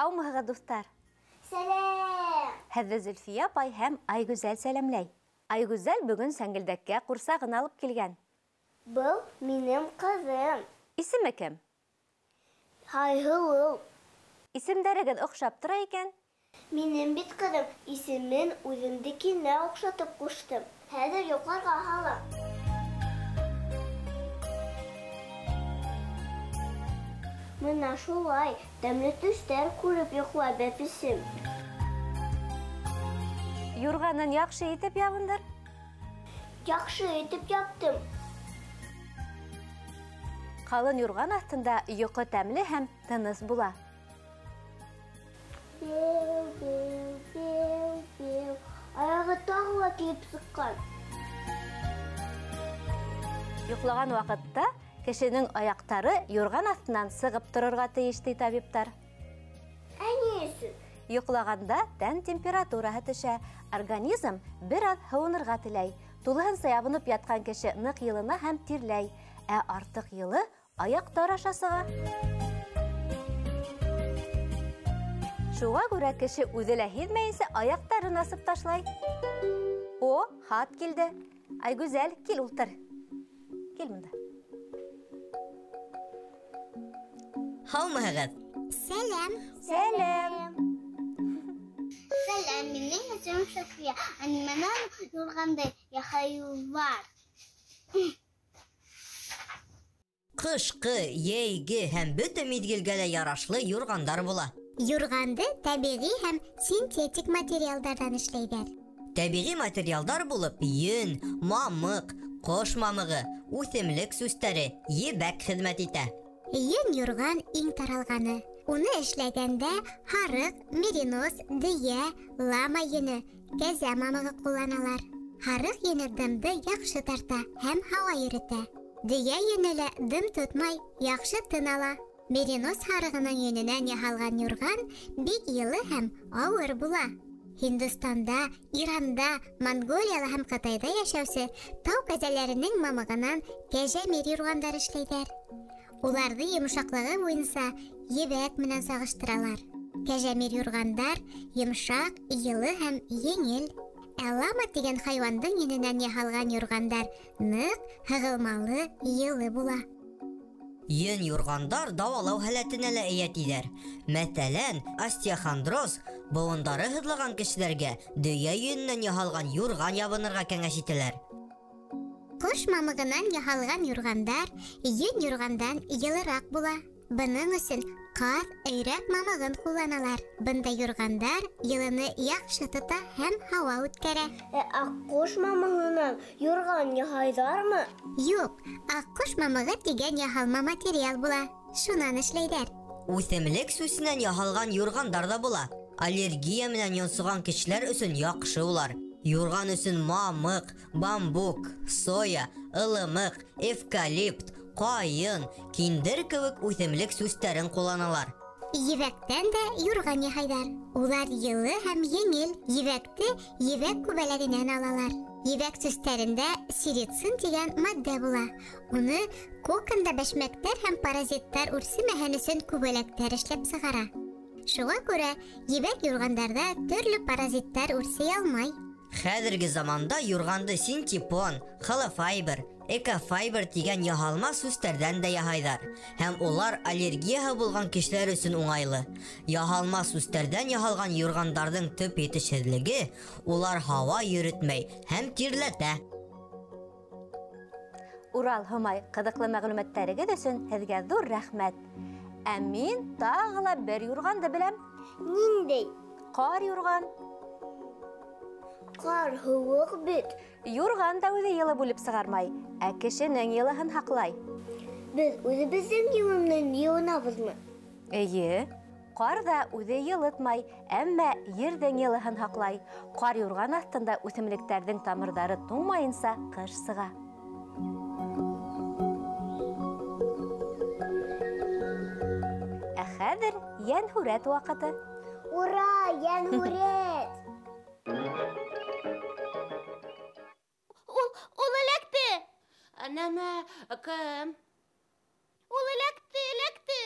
Һаумыһығыҙ, дуҫтар! Сәләм! Һеҙҙе Зөлфиә апай һәм Айгүзәл сәләмләй. Айгүзәл бөгөн сәңгелдәккә ҡурсағын алып килгән. Был минең ҡыҙым. Исеме кем? Айһылыу. Исемдәрегеҙ оҡшап тора икән. Минең бит ҡыҙым исемен үҙемдекенә оҡшатып ҡуштым. Хәҙер йоҡларға һалам. Мына шулай тәмле төштәр күреп йоҡлай бәпесем. Юрғанын яҡшы итеп ябындыр. Яҡшы итеп яптым. Ҡалын юрған аҫтында йоҡо тәмле һәм тыныс була. Беу, беу, беу, беу. Аяғы тағы ла килеп сыҡҡан. Йоҡлаған ваҡытта кешенең аяҡтары юрған аҫтынан сығып торорға тейеш, ти табиптар. Ә ни өсөн? Йоҡлағанда тән температураһы төшә, организм бер аҙ һыуынырға теләй. Тулыһынса ябынып ятҡан кеше ныҡ йылына һәм тирләй, ә артыҡ йылы аяҡтар аша сыға. Шуға күрә кеше үҙе лә һиҙмәйенсә аяҡтарын асып ташлай. О, хат килде. Айгүзәл, кил ултыр. Кил бында. Һаумыһығыҙ! Сәләм! Сәләм! Сәләм, минең исемем София. Ә нимәнән юрғанды яһайҙар? Ҡышҡы, йәйге һәм бөтә миҙгелгә лә ярашлы юрғандар була. Юрғанды тәбиғи һәм синтетик материалдарҙан эшләйҙәр. Тәбиғи материалдар булып йөн, мамыҡ, ҡош мамығы, үҫемлек сүстәре, ебәк хеҙмәт итә. Йөн юрған иң таралғаны. Уны эшләгәндә һарыҡ, меринос, дөйә, лама йөнө, кәзә мамығы ҡулланалар. Һарыҡ йөнө дымды яҡшы тарта һәм һауа йөрөтә. Дөйә йөнө лә дым тотмай, яҡшы тын ала. Меринос һарығының йөнөнән яһалған юрған бик йылы һәм ауыр була. Һиндостанда, Иранда, Монголияла һәм Ҡытайҙа йәшәүсе тау кәзәләренең мамығынан кәжәмир юрғандар эшләйҙәр. Уларҙы йомшаҡлығы буйынса ебәк менән сағыштыралар. Кәжәмир юрғандар йомшаҡ, йылы һәм еңел. Ә лама тигән хайуандың йөнөнән яһалған юрғандар ныҡ, һығылмалы, йылы була. Йөн юрғандар дауалау һәләтенә лә эйә тиҙәр. Мәҫәлән, остеохондроз быуындары һыҙлаған кешеләргә дөйә йөнөнән яһалған юрған ябынырға кәңәш итәләр. Ҡош мамығынан яһалған юрғандар йөн юрғандан йылыраҡ була. Бының өсөн ҡаҙ, өйрәк мамығын ҡулланалар. Бындай юрғандар йылыны яҡшы тота һәм һауа үткәрә. Ә аҡҡош мамығынан юрған яһайҙармы? Юҡ, аҡҡош мамығы тигән яһалма материал була. Шунан эшләйҙәр. Үҫемлек сүсенән яһалған юрғандар ҙа була. Аллергия менән йонсоған кешеләр өсөн яҡшы улар. Юрған өсөн мамыҡ, бамбук, соя, ылымыҡ, эвкалипт, ҡайын, киндер кеүек үҫемлек сүстәрен ҡулланалар. Ебәктән дә юрған яһайҙар. Улар йылы һәм еңел. Ебәкте ебәк күбәләгенән алалар. Ебәк сүстәрендә серицин тигән матдә була. Уны коконда бәшмәктәр һәм паразиттар үрсемәһен өсөн күбәләктәр эшләп сығара. Шуға күрә ебәк юрғандарҙа төрлө паразиттар үрсей алмай. Хәҙерге заманда юрғанды синтепон, холофайбер, экофайбер тигән яһалма сүстәрҙән дә яһайҙар. Һәм улар аллергияһы булған кешеләр өсөн уңайлы. Яһалма сүстәрҙән яһалған юрғандарҙың төп етешһеҙлеге улар һауа йөрөтмәй һәм тирләтә. Урал, Һомай, ҡыҙыҡлы мәғлүмәттәрегеҙ өсөн һеҙгә ҙур рәхмәт. Ә мин тағы ла бер юрғанды беләм. Ниндәй? Ҡар юрған. Ҡар һыуыҡ бит. Юрған да үҙе йылы бүлеп сығармай, ә кешенең йылыһын һаҡлай. Беҙ үҙебеҙҙең йылы менән йылынабыҙмы? Эйе. Ҡар ҙа үҙе йылытмай, әммә ерҙең йылыһын һаҡлай. Ҡар юрған аҫтында үҫемлектәрҙең тамырҙары туңмайынса ҡыш сыға. Ә хәҙер йәнһүрәт ваҡыты. Ура, йәнһүрәт! Ул эләкте! Нәмә, кем? Ул эләкте, эләкте!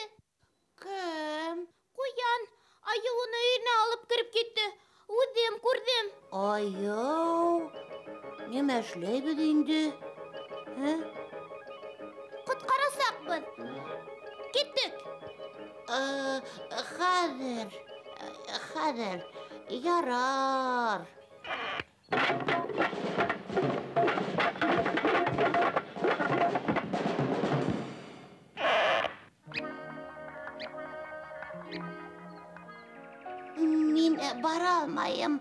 Кем? Ҡуян, айыу уны өйөнә алып кереп китте. Үҙем күрҙем. Айыу? Нимә эшләйбеҙ инде? Ә? Ҡотҡарасаҡбыҙ. Киттек. Хәҙер, хәҙер, ярар. Мин бара алмайым.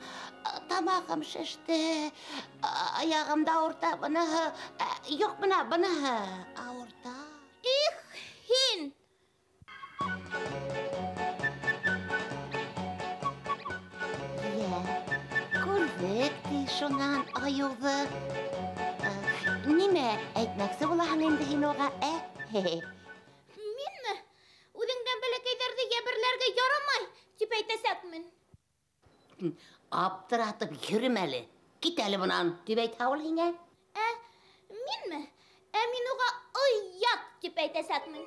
Тамағым шеште, аяғым да ауырта, быныһы, юҡ, бына быныһы ауырта. Их, һин! Йә, күрҙек ти шунан айыуҙы. Нимә әйтмәксе булаһың инде һин уға, ә? Минме? Үҙеңдән бәләкәйҙәрҙе йәберләргә ярамай, тип әйтәсәкмен. Аптыратып йөрөмә әле. Кит әле бынан, тип әйтһә ул һиңә. Ә, минме? Ә мин уға оят тип әйтәсәкмен.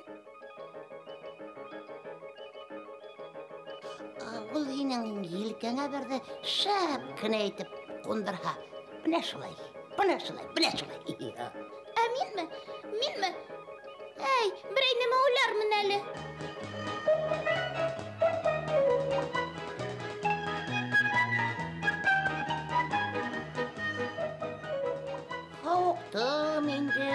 Ул һинең елкәңә берҙе шәп кенә итеп ҡундырһа. Бына шулай, бына шулай, бына шулай. Ә минме? Минме? Әй, берәй нәмә уйлармын әле. Һауыҡтым инде.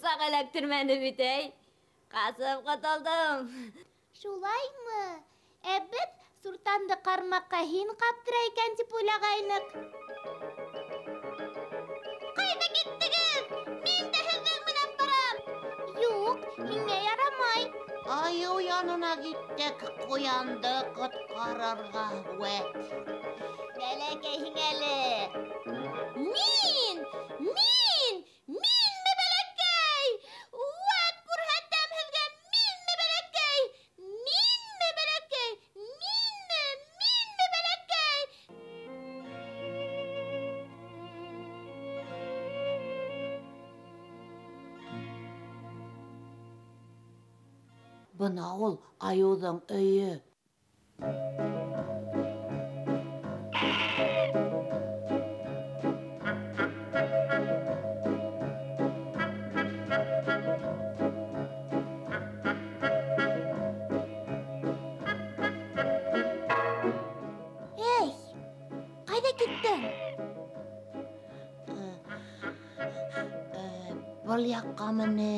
Саҡ эләктермәне бит, әй. Ҡасып ҡотолдом. Шулаймы? Ә беҙ Суртанды ҡармаҡҡа һин ҡаптыра икән тип уйлағайныҡ. Ҡайҙа киттегеҙ? Мин дә һеҙҙең менән барам. Юҡ, һиңә ярамай. Айыу янына киттек, ҡуянды ҡотҡарырға, вәт. Бәләкәйһең әле. Мин! Мин! Минме бәләкәй? Вәт, күрһәтәм һеҙгә, минме бәләкәй? Минме бәләкәй? Минме? Минме бәләкәй? Бына ул айыуҙың өйө. Эй, ҡайҙа киттең? Был яҡҡамы ни?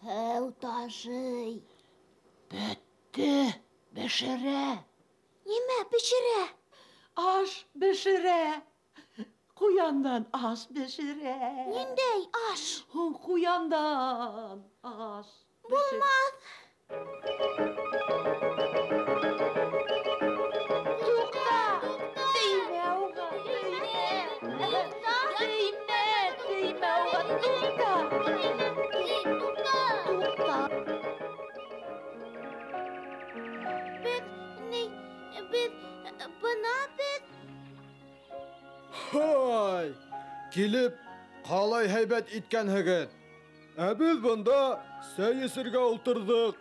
Һыу ташый. Бөттө, бешерә. Нимә бешерә? Аш бешерә. Ҡуяндан аш бешерә. Ниндәй аш? Ҡуяндан аш. Булмаҫ. Туҡта! Теймә уға, теймә. Теймә, теймә уға, туҡта. Туҡта. Туҡта. Һай! Килеп, ҡалай һәйбәт иткәнһегеҙ. Ә беҙ бында сәй эсергә ултырҙыҡ.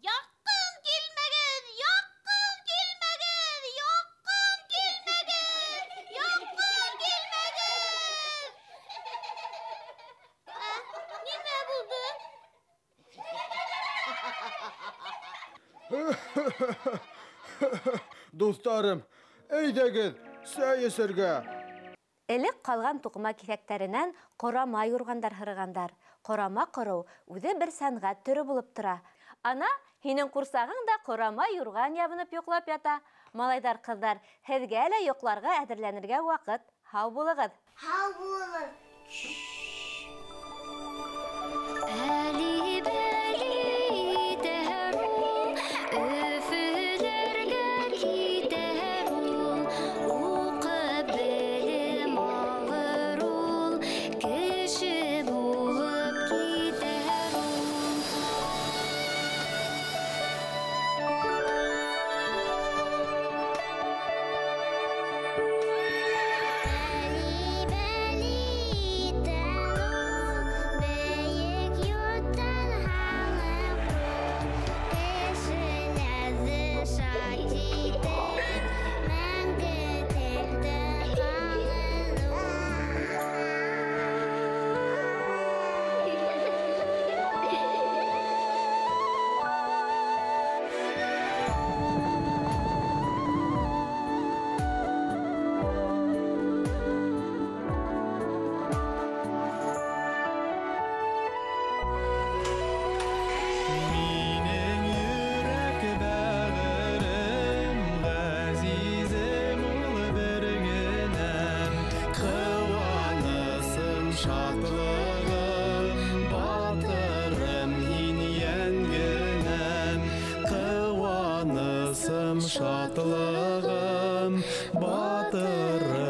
Яҡын килмәгеҙ, яҡын килмәгеҙ, яҡын килмәгеҙ, яҡын килмәгеҙ. Нимә булды? Дуҫтарым, әйҙәгеҙ, сәй эсергә. Элек ҡалған туҡыма киҫәктәренән ҡорама юрғандар һырығандар. Ҡорама ҡороу үҙе бер сәнғәт төрө булып тора. Ана, һинең ҡурсағың да ҡорама юрған ябынып йоҡлап ята. Малайҙар, ҡыҙҙар, һеҙгә лә йоҡларға әҙерләнергә ваҡыт. Һау булығыҙ. Һау булығыҙ. Шатлығым, батырым.